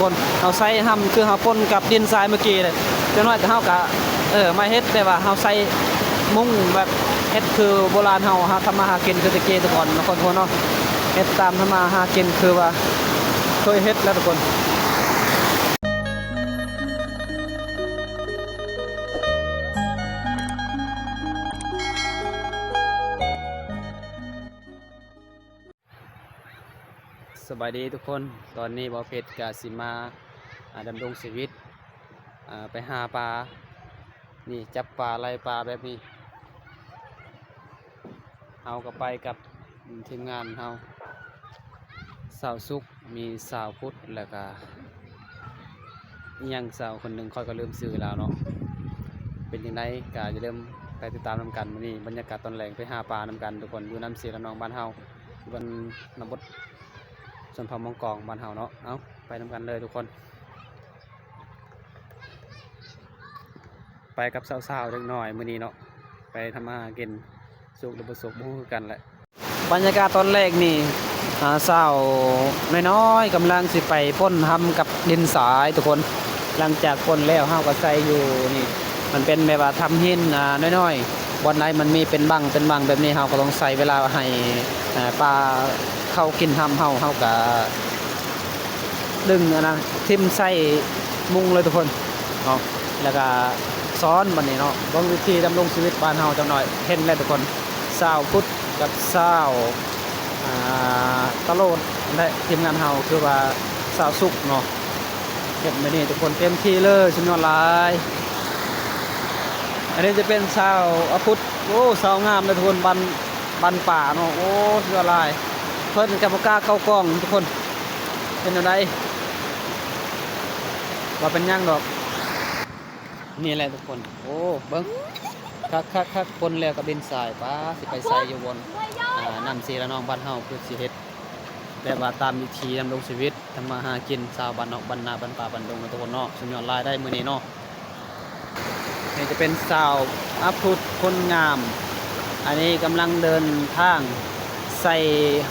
ຄົນ ເຮົາໃສ່ຫ້ຳ ຄືເຮົາປົນກັບດິນຊາຍເມື່ອກີ້ແຫຼະ. ຈັກໜ້ອຍກໍເຮົາກໍ ເອີ ມາເຮັດແບບວ່າເຮົາໃສ່ມຸງແບບເຮັດຄືໂບລານເຮົາ ເຮົາທຳມາຫາກິນຄືແຕ່ກີ້ແຕ່ກ່ອນເນາະ ທຸກຄົນເນາະ. ເຮັດຕາມທຳມາຫາກິນຄືວ່າເຄີຍເຮັດແລ້ວ ທຸກຄົນ. ສະບາຍດີທຸກຄົນ ຕອນນີ້ບ່າວເພັດກະຊິມາ ອາ ດຳລົງຊີວິດ ອາ ໄປຫາປາ ນີ້ ຈັບປາ ໄລ່ປາແບບນີ້. ເຮົາກໍໄປກັບທີມງານເຮົາ ສາວສຸກ ມີສາວພຸດ ແລ້ວກະ ອີ່ຫຍັງສາວຄົນໜຶ່ງ ຂ້ອຍກໍລືມຊື່ລາວເນາະ. ເປັນຈັ່ງໃດກໍຢ່າລືມໄປຕິດຕາມນຳກັນ. ມື້ນີ້ບັນຍາກາດຕອນແລງໄປຫາປານຳກັນທຸກຄົນ ຢູ່ນ້ຳເຊລະນອງບ້ານເຮົາ ຢູ່ບ້ານນາບົດ ຊົນເຜົ່າມອງກອງບ້ານເຮົາເນາະ. ເອົາ ໄປນຳກັນເລີຍທຸກຄົນ ໄປກັບສາວໆເດັກນ້ອຍມື້ນີ້ເນາະ ໄປທຳມາຫາກິນ ສຸກຫຼືບໍ່ສຸກບໍ່ຮູ້ຄືກັນແຫຼະ. ບັນຍາກາດຕອນແລກນີ້ ອາ ສາວນ້ອຍໆກຳລັງຊິໄປປົນຫ້ຳກັບດິນຊາຍທຸກຄົນ. ຫຼັງຈາກປົນແລ້ວເຮົາກໍໃສ່ຢູ່ນີ້ ມັນເປັນແບບວ່າຖ້ຳຫີນ ອາ ນ້ອຍໆ ບ່ອນໃດມັນມີເປັນບັ້ງເປັນບັ້ງແບບນີ້ ເຮົາກໍຕ້ອງໃຊ້ເວລາໃຫ້ ອາ ປາເຂົ້າກິນຫ້ຳເຮົາ ເຮົາກໍດຶງອັນນັ້ນຖິ້ມໃສ່ມຸງເລີຍທຸກຄົນເນາະ. ແລ້ວກໍຊ້ອນບັດນີ້ເນາະ ເບິ່ງວິທີດຳລົງຊີວິດບ້ານເຮົາຈັກໜ້ອຍ ເຫັນແລ້ວທຸກຄົນ ສາວພຸດ ກັບສາວ ອາ ຕະໂຫຼດ ແລະ ທີມງານເຮົາ ຄືວ່າສາວສຸກເນາະ ເຮັດມື້ນີ້ທຸກຄົນເຕັມທີ່ເລີຍ ສຸດຍອດຫຼາຍ. ອັນນີ້ຈະເປັນສາວອາພຸດ ໂອ້ ສາວງາມເລີຍທຸກຄົນ ບັ້ນ ບັ້ນປາເນາະ ໂອ້ ສຸດຍອດຫຼາຍ. ເພິ່ນກໍບໍ່ກ້າເຂົ້າກ້ອງທຸກຄົນ ເປັນແນວໃດ ບໍ່ເປັນຫຍັງດອກ. ນີ້ແຫຼະທຸກຄົນ ໂອ້ ເບິ່ງ ຄັກໆໆ ຄົນແລ້ວກໍເປັນສາຍ ປາ ຊິໄປໃສ່ຢູ່ບ່ອນ ອາ ນ້ຳເຊລະນອງບ້ານເຮົາ ຄືຊິເຮັດແບບວ່າຕາມວິຖີດຳລົງຊີວິດ ທຳມາຫາກິນ ຊາວບ້ານນອກ ບ້ານນາ ບ້ານປ່າ ບ້ານດົງເນາະ ທຸກຄົນເນາະ. ສຸດຍອດຫຼາຍໄດ໋ມື້ນີ້ເນາະ. ນີ້ຈະເປັນສາວອາພຸດ ຄົນງາມ ອັນນີ້ກຳລັງເດີນທາງ ໃສ່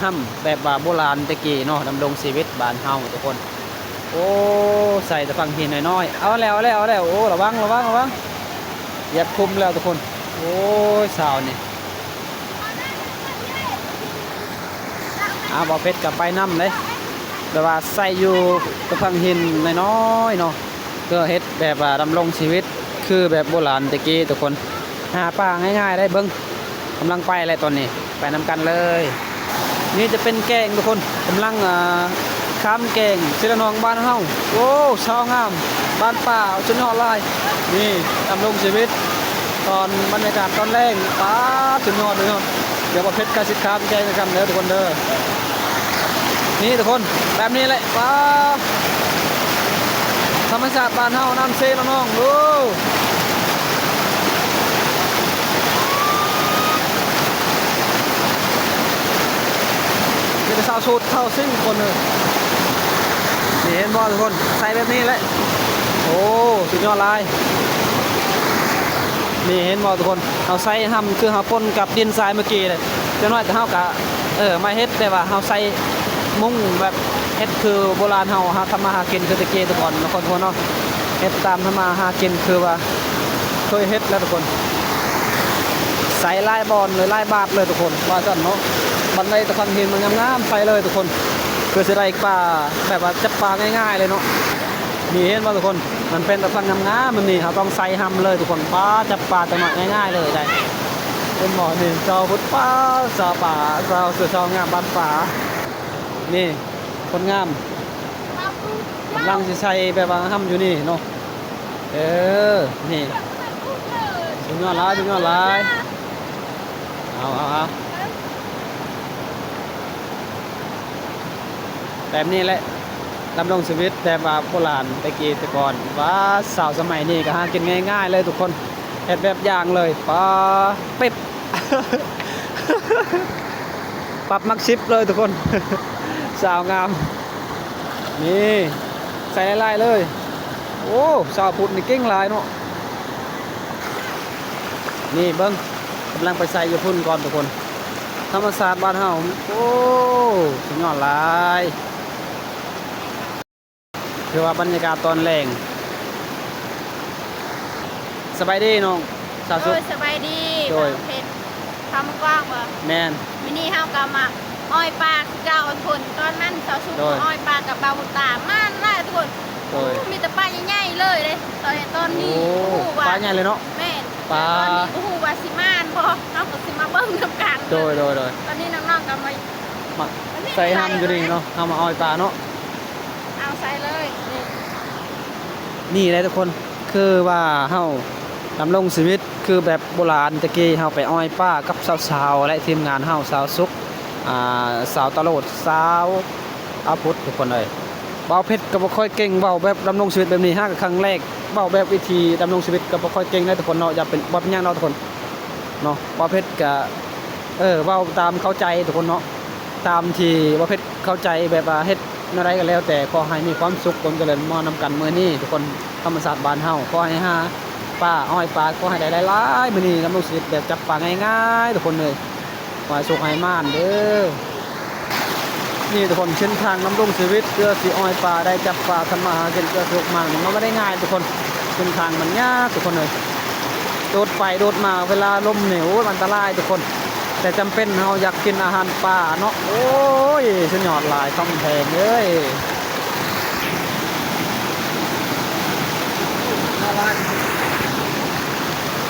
ຫ້ຳແບບວ່າໂບລານແຕ່ກີ້ເນາະ ດຳລົງຊີວິດບ້ານເຮົາທຸກຄົນ. ໂອ້ ໃສ່ແຕ່ຝັ່ງຫີນນ້ອຍໆ ເອົາແລ້ວ ເອົາແລ້ວ ເອົາແລ້ວ ໂອ້ ລະວັງ ລະວັງ ລະວັງ ຢຽບຂຸມແລ້ວທຸກຄົນ. ໂອ້ຍ ສາວນີ້ ອາ ບ່າວເພັດກໍໄປນຳເດ້ ແບບວ່າໃສ່ຢູ່ແຕ່ຝັ່ງຫີນນ້ອຍໆເນາະ ເພື່ອເຮັດແບບວ່າດຳລົງຊີວິດ ຄືແບບໂບລານແຕ່ກີ້ທຸກຄົນ ຫາປາງ່າຍໆໄດ໋. ເບິ່ງ ກຳລັງໄປແລ້ວຕອນນີ້ ໄປນຳກັນເລີຍ. ນີ້ຈະເປັນແກ້ງທຸກຄົນ ກຳລັງ ອາ ຂ້າມແກ້ງເຊລະນອງບ້ານເຮົາ. ໂອ້ ສາວງາມ ບ້ານປ່າ ສຸດຍອດຫຼາຍ. ນີ້ ດຳລົງຊີວິດຕອນບັນຍາກາດຕອນແລງ ປາ ສຸດຍອດ ສຸດຍອດ. ດຽວບ່າວເພັດກໍຊິຂ້າມແກ້ງນຳກັນເດີທຸກຄົນເດີ. ນີ້ທຸກຄົນ ແບບນີ້ແຫຼະ ປາ ທຳມະຊາດບ້ານເຮົາ ນ້ຳເຊລະນອງ ໂອ້ ມີແຕ່ສາວໂສດ ສາວຊິງຄົນເດີ. ນີ້ເຫັນບໍ່ທຸກຄົນ ໃສ່ແບບນີ້ແຫຼະ ໂອ້ ສຸດຍອດຫຼາຍ. ນີ້ເຫັນບໍ່ທຸກຄົນ ເຮົາໃສ່ຫ້ຳ ຄືເຮົາປົນກັບດິນຊາຍເມື່ອກີ້ແຫຼະ. ຈັກໜ້ອຍກໍເຮົາກໍ ເອີ ມາເຮັດແບບວ່າເຮົາໃສ່ມຸງແບບເຮັດຄືໂບລານເຮົາ ເຮົາທຳມາຫາກິນຄືແຕ່ກີ້ແຕ່ກ່ອນເນາະ ທຸກຄົນເນາະ. ເຮັດຕາມທຳມາຫາກິນຄືວ່າເຄີຍເຮັດແລ້ວທຸກຄົນ ໃສ່ຫຼາຍບ່ອນເລີຍ ຫຼາຍບາດເລີຍທຸກຄົນ ວ່າຊັ້ນເນາະ. ບັນໄດຕະພັງຫີນມັນງາມໆ ໃສ່ເລີຍທຸກຄົນ ເພື່ອຊິໄດ້ປາ ແບບວ່າຈັບປາງ່າຍໆເລີຍເນາະ. ນີ້ເຫັນບໍ່ທຸກຄົນ ມັນເປັນຕະພັງງາມໆ ແບບນີ້ ເຮົາຕ້ອງໃສ່ຫ້ຳເລີຍທຸກຄົນ ປາ ຈັບປາຈັກໜ້ອຍງ່າຍໆເລີຍໄດ໋. ເຫັນບໍ່ນີ້ ຊາວພຸດ ປາ ຊາວປ່າ ຊາວສວຍ ຊາວງາມບ້ານປ່າ. ນີ້ ຄົນງາມ ກຳລັງຊິໃສ່ແບບວ່າຫ້ຳຢູ່ນີ້ເນາະ. ເອີ ນີ້ ສຸດຍອດຫຼາຍ ສຸດຍອດຫຼາຍ. ເອົາ ເອົາ ເອົາ ແບບນີ້ແຫຼະ ດຳລົງຊີວິດແບບວ່າໂບລານແຕ່ກີ້ແຕ່ກ່ອນ. ວ່າ ສາວສະໄໝນີ້ກໍຫາກິນງ່າຍໆເລີຍທຸກຄົນ ເຮັດແບບຢ່າງເລີຍ. ປາ ເປັບ ປັບມັກສິບເລີຍທຸກຄົນ ສາວງາມ. ນີ້ ໃສ່ຫຼາຍໆເລີຍ. ໂອ້ ຊາວພຸດນີ້ເກັ່ງຫຼາຍເນາະ. ນີ້ເບິ່ງ ກຳລັງໄປໃສ່ຢູ່ພຸ້ນກ່ອນທຸກຄົນ. ທຳມະຊາດບ້ານເຮົາ ໂອ້ ສຸດຍອດຫຼາຍ. ຖືວ່າບັນຍາກາດຕອນແລງ. ສະບາຍດີນ້ອງສາວສຸກ. ໂດຍ ສະບາຍດີ. ໂດຍ ບ່າວເພັດ ຄຳກວ້າງບໍ່? ແມ່ນ. ມື້ນີ້ເຮົາກໍມາອ້ອຍປາຄືເກົ່າທຸກຄົນ. ຕອນນັ້ນສາວສຸກ ໂດຍ ມາອ້ອຍປາກັບບ່າວບຸນຕາ ມັນຫຼາຍທຸກຄົນ. ໂດຍ. ໂອ້ ມີແຕ່ປາໃຫຍ່ໆເລີຍເດ້. ຕອນນີ້ ຕອນນີ້ ໂອ້ ຮູ້ວ່າ ປາໃຫຍ່ເລີຍເນາະ. ແມ່ນ. ປາ ແຕ່ຕອນນີ້ບໍ່ຮູ້ວ່າຊິມານບໍ່ ເຮົາກໍຊິມາເບິ່ງນຳກັນ. ໂດຍ ໂດຍ ໂດຍ. ຕອນນີ້ນ້ອງໆກໍມາ ມາໃສ່ຮຳຢູ່ນີ້ເນາະ ເຮົາມາອ້ອຍປາເນາະ. ເອົາໃສ່ເລີຍ. ນີ້ ນີ້ແຫຼະທຸກຄົນ ຄືວ່າເຮົາດຳລົງຊີວິດຄືແບບໂບລານແຕ່ກີ້ ເຮົາໄປອ້ອຍປາກັບສາວໆ ແລະ ທີມງານເຮົາ ສາວສຸກ ອ່າ ສາວຕະໂຫຼດ ສາວອາພຸດ ທຸກຄົນເອີຍ. ບ່າວເພັດກໍບໍ່ຄ່ອຍເກັ່ງເວົ້າແບບດຳລົງຊີວິດແບບນີ້ ຫາກະຄັ້ງແລກ ເວົ້າແບບວິທີດຳລົງຊີວິດກໍບໍ່ຄ່ອຍເກັ່ງເດ້ທຸກຄົນເນາະ. ຢ່າເປັນ ບໍ່ເປັນຫຍັງດອກທຸກຄົນເນາະ. ບ່າວເພັດກະ ເອີ ເວົ້າຕາມເຂົ້າໃຈທຸກຄົນເນາະ ຕາມທີ່ບ່າວເພັດເຂົ້າໃຈ ແບບວ່າເຮັດແນວໃດກໍແລ້ວແຕ່ ຂໍໃຫ້ມີຄວາມສຸກຄວາມຈະເລີນມານຳກັນມື້ນີ້ທຸກຄົນ. ທຳມະຊາດບ້ານເຮົາ ຂໍໃຫ້ຫາປາ ອ້ອຍປາ ຂໍໃຫ້ໄດ້ຫຼາຍໆ. ມື້ນີ້ດຳລົງຊີວິດແບບຈັບປາງ່າຍໆ ທຸກຄົນເອີຍ. ຂໍໃຫ້ໂຊກໃຫ້ໝານເດີ. ນີ້ທຸກຄົນ ເສັ້ນທາງດຳລົງຊີວິດ ເພື່ອຊິອ້ອຍປາໄດ້ຈັບປາ ທຳມາຫາກິນ ເພື່ອໂຊກໝານ ມັນບໍ່ໄດ້ງ່າຍທຸກຄົນ. ເສັ້ນທາງມັນຍາກທຸກຄົນເອີຍ. ໂດດໄປໂດດມາ ເວລາລົມນີ້ ໂອ້ຍ ອັນຕະລາຍທຸກຄົນ. ແຕ່ຈຳເປັນ ເຮົາຢາກກິນອາຫານປ່າເນາະ. ໂອ້ຍ ສຸດຍອດຫຼາຍຄຳແພງເອີຍ.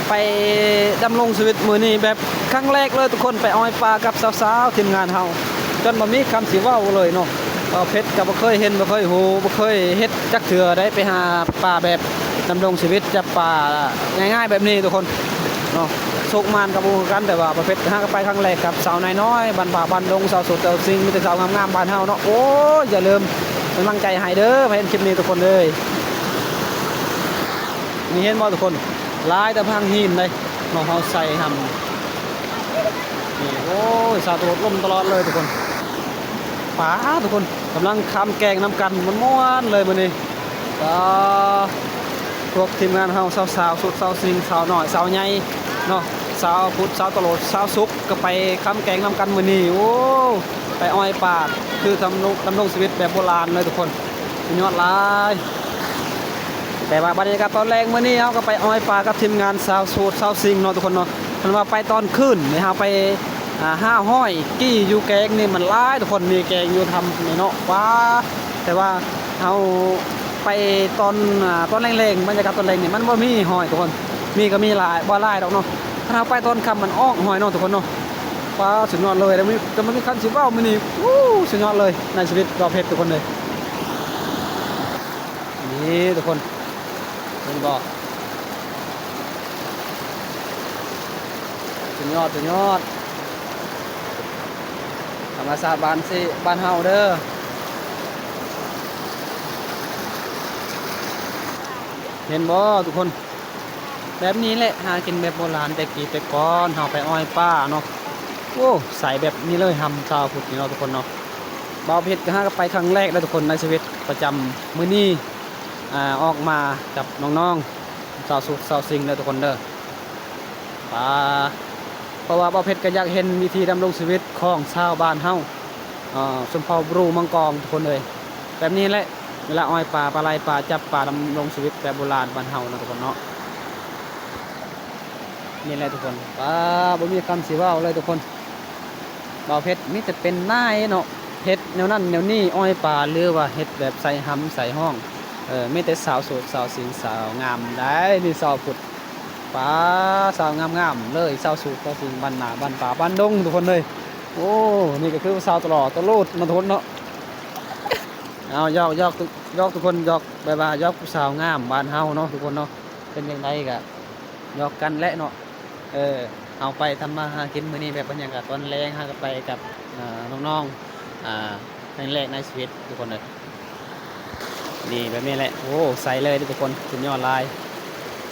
ໄປດຳລົງຊີວິດມື້ນີ້ແບບຄັ້ງແລກເລີຍທຸກຄົນ ໄປອ້ອຍປາກັບສາວໆ ທີມງານເຮົາ ຈົນບໍ່ມີຄຳຊິເວົ້າເລີຍເນາະ. ເອີ ເພັດກໍບໍ່ເຄີຍເຫັນ ບໍ່ເຄີຍຮູ້ ບໍ່ເຄີຍເຮັດຈັກເທື່ອໄດ໋ ໄປຫາປາແບບດຳລົງຊີວິດຈັບປາງ່າຍໆແບບນີ້ທຸກຄົນເນາະ. ໂຊກໝານກໍບໍ່ຮູ້ຄືກັນ ແຕ່ວ່າປາເພັດຫາກໍໄປຄັ້ງແລກກັບສາວນາຍນ້ອຍ ບ້ານປ່າບ້ານດົງ ສາວໂສດສາວຊິງ ມີແຕ່ສາວງາມໆບ້ານເຮົາເນາະ. ໂອ້ຍ ຢ່າລືມເປັນກຳລັງໃຈໃຫ້ເດີ ໃຫ້ເຫັນຄລິບນີ້ທຸກຄົນເອີຍ. ນີ້ເຫັນບໍ່ທຸກຄົນ ຫຼາຍແຕ່ພັງຫີນເດ້ເນາະ ເຮົາໃສ່ຫຳນີ້. ໂອ້ຍ ສາວຕະໂຫຼດລົມຕະຫຼອດເລີຍທຸກຄົນ. ປາ ທຸກຄົນກຳລັງຄຳແກງນຳກັນມ່ວນໆເລີຍມື້ນີ້. ປາ ພວກທີມງານເຮົາ ສາວໆ ໂສດສາວຊິງ ສາວນ້ອຍ ສາວໃຫຍ່ເນາະ ສາວພຸດ ສາວຕະໂຫຼດ ສາວສຸກ ກໍໄປຄຳແກງນຳກັນມື້ນີ້. ໂອ້ ໄປອ້ອຍປາ ຄືດຳລົງ ດຳລົງຊີວິດແບບໂບລານເລີຍທຸກຄົນ ສຸດຍອດຫຼາຍ. ແຕ່ວ່າບັນຍາກາດຕອນແລງມື້ນີ້ ເຮົາກໍໄປອ້ອຍປາກັບທີມງານສາວໂສດສາວຊິງເນາະທຸກຄົນເນາະ. ຄັນວ່າໄປຕອນຄືນນີ້ ເຮົາໄປ ອ່າ ຫ້າຮ້ອຍກີ່ຢູ່ແກງນີ້ ມັນຫຼາຍທຸກຄົນ ມີແກງຢູ່ທຳນີ້ເນາະ. ວ້າ ແຕ່ວ່າເຮົາໄປຕອນ ອ່າ ຕອນແລງໆ ບັນຍາກາດຕອນແລງນີ້ ມັນບໍ່ມີຫອຍທຸກຄົນ ມີກໍມີຫຼາຍ ບໍ່ຫຼາຍດອກເນາະ. ຄັນເຮົາໄປຕອນຄ່ຳມັນອອກຫອຍເນາະທຸກຄົນເນາະ. ວ້າ ສຸດຍອດເລີຍ ແລ້ວມີ ແຕ່ມັນມີຄັນຊິເວົ້າມື້ນີ້ ໂອ້ ສຸດຍອດເລີຍ ໃນຊີວິດບ່າວເພັດທຸກຄົນເອີຍ. ນີ້ທຸກຄົນ ເຫັນບໍ່? ສຸດຍອດ ສຸດຍອດ ທຳມະຊາດບ້ານຊິ ບ້ານເຮົາເດີ. ເຫັນບໍ່ທຸກຄົນ? ແບບນີ້ແຫຼະ ຫາກິນແບບໂບລານແຕ່ກີ້ແຕ່ກ່ອນ ເຮົາໄປອ້ອຍປາເນາະ. ໂອ້ ໃສ່ແບບນີ້ເລີຍ ຫຳຊາວພຸດນີ້ເນາະທຸກຄົນເນາະ. ບ່າວເພັດກໍຫາກໍໄປຄັ້ງແລກເດີທຸກຄົນ ໃນຊີວິດປະຈຳມື້ນີ້ ອ່າ ອອກມາກັບນ້ອງໆ ຊາວສຸກຊາວຊິງເດີທຸກຄົນເດີ. ປາ ເພາະວ່າບ່າວເພັດກໍຢາກເຫັນວິທີດຳລົງຊີວິດຂອງຊາວບ້ານເຮົາ ເອີ ຊົນເຜົ່າບຣູມັງກອງທຸກຄົນເອີຍ. ແບບນີ້ແຫຼະ ເວລາອ້ອຍປາ ປາໄລ່ປາ ຈັບປາ ດຳລົງຊີວິດແບບໂບລານບ້ານເຮົາເນາະທຸກຄົນເນາະ. ນີ້ແຫຼະທຸກຄົນ ປາ ບໍ່ມີຄຳຊິເວົ້າເລີຍທຸກຄົນ. ບ່າວເພັດມີແຕ່ເປັນນາຍເນາະ ເຮັດແນວນັ້ນແນວນີ້ ອ້ອຍປາ ຫຼືວ່າເຮັດແບບໃສ່ຫຳໃສ່ຫ້ອງ ເອີ ມີແຕ່ສາວໂສດສາວຊິງ ສາວງາມໄດ໋ ນີ້ສາວພຸດ ປາ ສາວງາມໆເລີຍ ສາວໂສດສາວຊິງ ບ້ານນາບ້ານປ່າບ້ານດົງທຸກຄົນເອີຍ. ໂອ້ ນີ້ກໍຄືສາວຕະຫຼໍ່ຕະໂຫຼດເນາະທຸກຄົນເນາະ. ເອົາ ຢອກ ຢອກ ຢອກທຸກຄົນ ຢອກ ແບບວ່າຢອກຜູ້ສາວງາມບ້ານເຮົາເນາະທຸກຄົນເນາະ. ເປັນຈັ່ງໃດກໍຢອກກັນແຫຼະເນາະ. ເອີ ເຮົາໄປທຳມາຫາກິນມື້ນີ້ ແບບບັນຍາກາດຕອນແລງ ເຮົາກໍໄປກັບ ເອີ ນ້ອງໆ ອ່າ ຄັ້ງແລກໃນຊີວິດທຸກຄົນເອີຍ. ນີ້ແບບນີ້ແຫຼະ ໂອ້ ໃສ່ເລີຍເດີທຸກຄົນ ສຸດຍອດຫຼາຍ.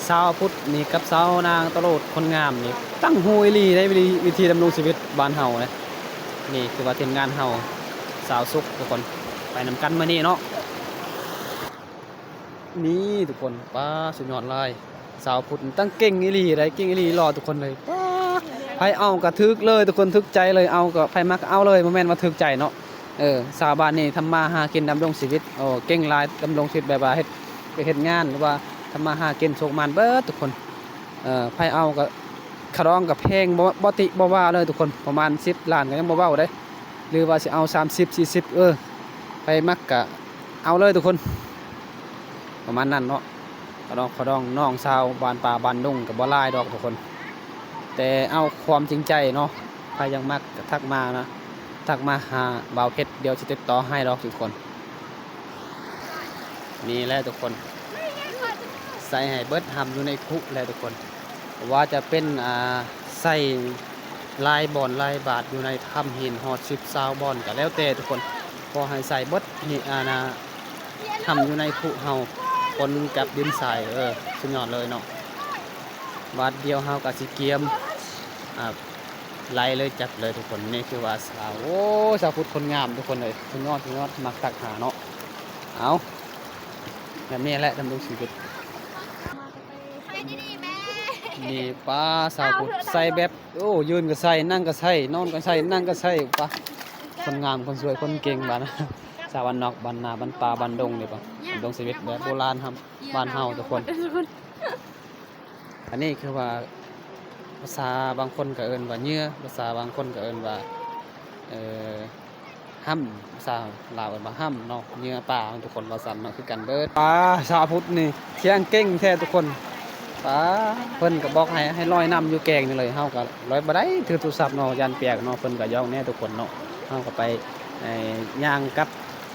ຊາວພຸດນີ້ກັບຊາວນາງຕະໂຫຼດຄົນງາມນີ້ ຕ່າງຫູອີ່ຫຼີໃນວິທີ ວິທີດຳລົງຊີວິດບ້ານເຮົາເດ້. ນີ້ຄືວ່າທີມງານເຮົາ ສາວສຸກທຸກຄົນ ໄປນຳກັນມື້ນີ້ເນາະ. ນີ້ທຸກຄົນ ປາ ສຸດຍອດຫຼາຍ. ສາວພຸດນີ້ຕ່າງເກັ່ງອີ່ຫຼີໃດ໋ ເກັ່ງອີ່ຫຼີ ຫຼໍ່ທຸກຄົນເລີຍ. ປາ ໃຜເອົາກໍຖືກເລີຍທຸກຄົນ ຖືກໃຈເລີຍ ເອົາກໍໃຜມັກເອົາເລີຍ ບໍ່ແມ່ນວ່າຖືກໃຈເນາະ. ເອີ ຊາວບ້ານນີ້ທຳມາຫາກິນດຳລົງຊີວິດ ໂອ້ ເກັ່ງຫຼາຍ ດຳລົງຊີວິດແບບວ່າເຮັດ ໄປເຮັດງານ ຫຼືວ່າທຳມາຫາກິນ ໂຊກໝານເບິດທຸກຄົນ. ເອີ ໃຜເອົາກໍ ຄ່າດອງກໍແພງ ບໍ່ ບໍ່ຕິບໍ່ວ່າເລີຍທຸກຄົນ ປະມານສິບລ້ານກໍຍັງບໍ່ເວົ້າເດ້ ຫຼືວ່າຊິເອົາສາມສິບ ສີ່ສິບ ເອີ ໃຜມັກກໍເອົາເລີຍທຸກຄົນ ປະມານນັ້ນເນາະ. ຄ່າດອງ ຄ່າດອງ ນ້ອງຊາວບ້ານປ່າບ້ານດົງກໍບໍ່ຫຼາຍດອກທຸກຄົນ ແຕ່ເອົາຄວາມຈິງໃຈເນາະ. ໃຜຢາກມັກກໍທັກມານະ ທັກມາຫາບ່າວເພັດ ດຽວຊິຕິດຕໍ່ໃຫ້ດອກທຸກຄົນ. ນີ້ແຫຼະທຸກຄົນ ໃສ່ໃຫ້ເບິດ ຫຳຢູ່ໃນຄຸແຫຼະທຸກຄົນ ບໍ່ວ່າຈະເປັນ ອ່າ ໃສ່ຫຼາຍບ່ອນຫຼາຍບາດ ຢູ່ໃນຖ້ຳຫີນຮອດສິບຊາວບ່ອນກໍແລ້ວແຕ່ທຸກຄົນ ຂໍໃຫ້ໃສ່ເບິດ ນີ້ ອ່າ ນະ ຖ້ຳຢູ່ໃນຄຸເຮົາ ຄົນກັບດິນຊາຍ ເອີ ສຸດຍອດເລີຍເນາະ. ບາດດຽວເຮົາກໍຊິກຽມ ອ່າ ໄຫຼເລີຍ ຈັບເລີຍທຸກຄົນ. ນີ້ຄືວ່າສາວ ໂອ້ ຊາວພຸດຄົນງາມທຸກຄົນເອີຍ ສຸດຍອດ ສຸດຍອດ ມັກທັກຫາເນາະ. ເອົາ ແບບນີ້ແຫຼະດຳລົງຊີວິດ. ນີ້ປ້າ ຊາວພຸດໃສ່ແບບ ໂອ້ ຢືນກໍໃສ່ ນັ່ງກໍໃສ່ ນອນກໍໃສ່ ນັ່ງກໍໃສ່ ປ້າ ຄົນງາມ ຄົນສວຍ ຄົນເກັ່ງ ບ້ານ ຊາວບ້ານນອກ ບ້ານນາ ບ້ານປ່າ ບ້ານດົງນີ້ ປ້າ ດຳລົງຊີວິດແບບໂບລານ ບ້ານເຮົາທຸກຄົນ. ອັນນີ້ຄືວ່າ ພາສາບາງຄົນກໍເອີ້ນວ່າເຫຍື່ອ ພາສາບາງຄົນກໍເອີ້ນວ່າ ເອີ ຫຳ ພາສາລາວເອີ້ນວ່າຫຳເນາະ ເຫຍື່ອປາ ທຸກຄົນວ່າຊັ້ນເນາະ ຄືກັນເບີດ. ປາ ຊາວພຸດນີ້ ທ່ຽງເກັ່ງແທ້ທຸກຄົນ. ປາ ເພິ່ນກໍບອກໃຫ້ ໃຫ້ລອຍນ້ຳຢູ່ແກ້ງນີ້ເລີຍ ເຮົາກໍລອຍບໍ່ໄດ້ ຖືໂທລະສັບເນາະ ຢ້ານປຽກເນາະ ເພິ່ນກໍຢອກແດ່ທຸກຄົນເນາະ. ເຮົາກໍໄປ ເອີ ຍ່າງກັບ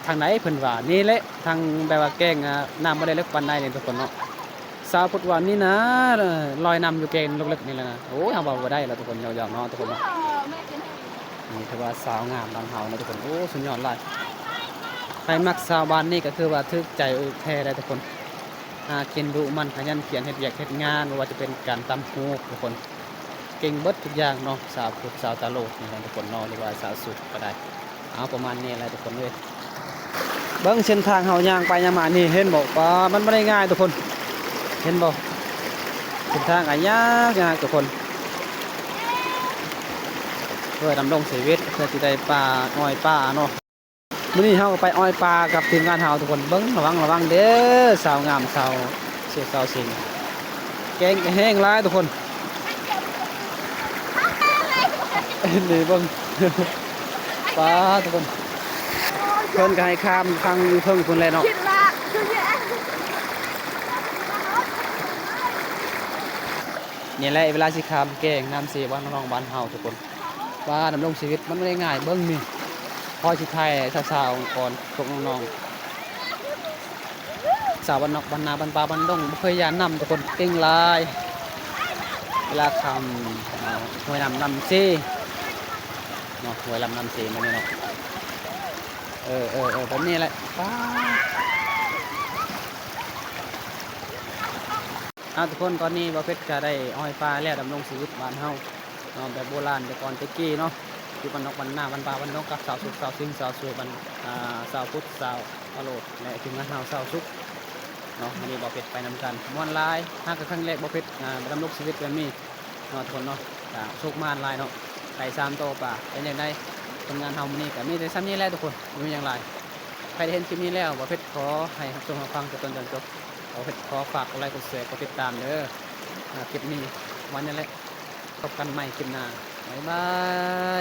ທາງໃດ ເພິ່ນວ່າ ນີ້ແຫຼະ ທາງແບບວ່າແກ້ງ ອ່າ ນ້ຳບໍ່ໄດ້ເລິກປານໃດນີ້ທຸກຄົນເນາະ. ຊາວພຸດວ່ານີ້ນະ ລອຍນ້ຳຢູ່ແກ້ງເລິກໆນີ້ແຫຼະນະ. ໂອ້ຍ ເຮົາເວົ້າບໍ່ໄດ້ລະທຸກຄົນ ຢອກໆເນາະທຸກຄົນເນາະ. ນີ້ຖືວ່າສາວງາມບ້ານເຮົານະທຸກຄົນ ໂອ້ ສຸດຍອດຫຼາຍ. ໃຜມັກສາວບ້ານນີ້ກໍຖືວ່າຖືກໃຈແທ້ແຫຼະທຸກຄົນ ຫາກິນດຸໝັ່ນຂະຫຍັນຂຽນ ເຮັດວຽກເຮັດງານ ບໍ່ວ່າຈະເປັນການຕຳຫູກທຸກຄົນ ເກັ່ງເບິດທຸກຢ່າງເນາະ. ສາວພຸດ ສາວຕາໂລດນີ້ແຫຼະທຸກຄົນເນາະ ຫຼືວ່າສາວສຸກກໍໄດ້. ເອົາ ປະມານນີ້ແຫຼະທຸກຄົນເອີຍ. ເບິ່ງເສັ້ນທາງເຮົາຍ່າງໄປຍ່າງມານີ້ ເຫັນບໍ່ ປາ ມັນບໍ່ໄດ້ງ່າຍທຸກຄົນ ເຫັນບໍ່ ເສັ້ນທາງກໍຍາກ ຍາກທຸກຄົນ ເພື່ອດຳລົງຊີວິດ ເພື່ອຊິໄດ້ປາ ອ້ອຍປາເນາະ. ມື້ນີ້ເຮົາກໍໄປອ້ອຍປາກັບທີມງານເຮົາທຸກຄົນ. ເບິ່ງ ລະວັງ ລະວັງເດີ ສາວງາມ ສາວສຸກ ສາວສິງ ແກ້ງແຮງຫຼາຍທຸກຄົນ. ນີ້ເບິ່ງ ປາ ທຸກຄົນ ເພິ່ນກໍໃຫ້ຂ້າມຝັ່ງຢູ່ເທິງພຸ້ນແຫຼະເນາະ. ນີ້ແຫຼະເວລາຊິຂ້າມແກ້ງນ້ຳເຊບ້ານນ້ອງບ້ານເຮົາທຸກຄົນ. ວ່າດຳລົງຊີວິດມັນບໍ່ໄດ້ງ່າຍ ເບິ່ງນີ້ ພໍຊິຖ່າຍສາວໆກ່ອນ ພວກນ້ອງໆ ສາວບ້ານນອກບ້ານນາ ບ້ານປ່າບ້ານດົງ ບໍ່ເຄີຍຢ້ານນ້ຳທຸກຄົນ ເກັ່ງຫຼາຍ. ເວລາຂ້າມ ອ່າ ຫ້ວຍນ້ຳລຳເຊເນາະ ຫ້ວຍລຳ ລຳເຊ ແບບນີ້ເນາະ. ເອີ ເອີ ເອີ ແບບນີ້ແຫຼະ ປາ. ເອົາ ທຸກຄົນ ຕອນນີ້ບ່າວເພັດກໍໄດ້ອ້ອຍປາແລ້ວ ດຳລົງຊີວິດບ້ານເຮົາເນາະ ແບບໂບລານແຕ່ກ່ອນແຕ່ກີ້ເນາະ ຢູ່ບ້ານນອກບ້ານນາ ບ້ານປ່າບ້ານດົງ ກັບສາວສຸກ ສາວສິງ ສາວສວຍ ບ້ານ ອ່າ ສາວພຸດ ສາວຕາໂລດ ແລະ ທີມງານເຮົາ ສາວສຸກເນາະ. ມື້ນີ້ບ່າວເພັດໄປນຳກັນ ມ່ວນຫຼາຍ. ຫາກະຄັ້ງແລກບ່າວເພັດ ອ່າ ດຳລົງຊີວິດແບບນີ້ເນາະ ທຸກຄົນເນາະ ກະໂຊກໝານຫຼາຍເນາະ ໄດ້ສາມໂຕປາ. ເປັນຈັ່ງໃດ ຜົນງານເຮົາມື້ນີ້ກະມີແຕ່ສ່ຳນີ້ແຫຼະທຸກຄົນ ບໍ່ມີຫຍັງຫຼາຍ. ໃຜທີ່ເຫັນຄລິບນີ້ແລ້ວ ບ່າວເພັດຂໍໃຫ້ຮັບຊົມຮັບຟັງແຕ່ຕົ້ນຈົນຈົບ. ເອົາ ຂໍຝາກກົດໄລກົດແຊ ກົດຕິດຕາມເດີ. ອ່າ ຄລິບນີ້ປະມານນີ້ແຫຼະ ພົບກັນໃໝ່ຄລິບໜ້າ ບາຍບາຍ.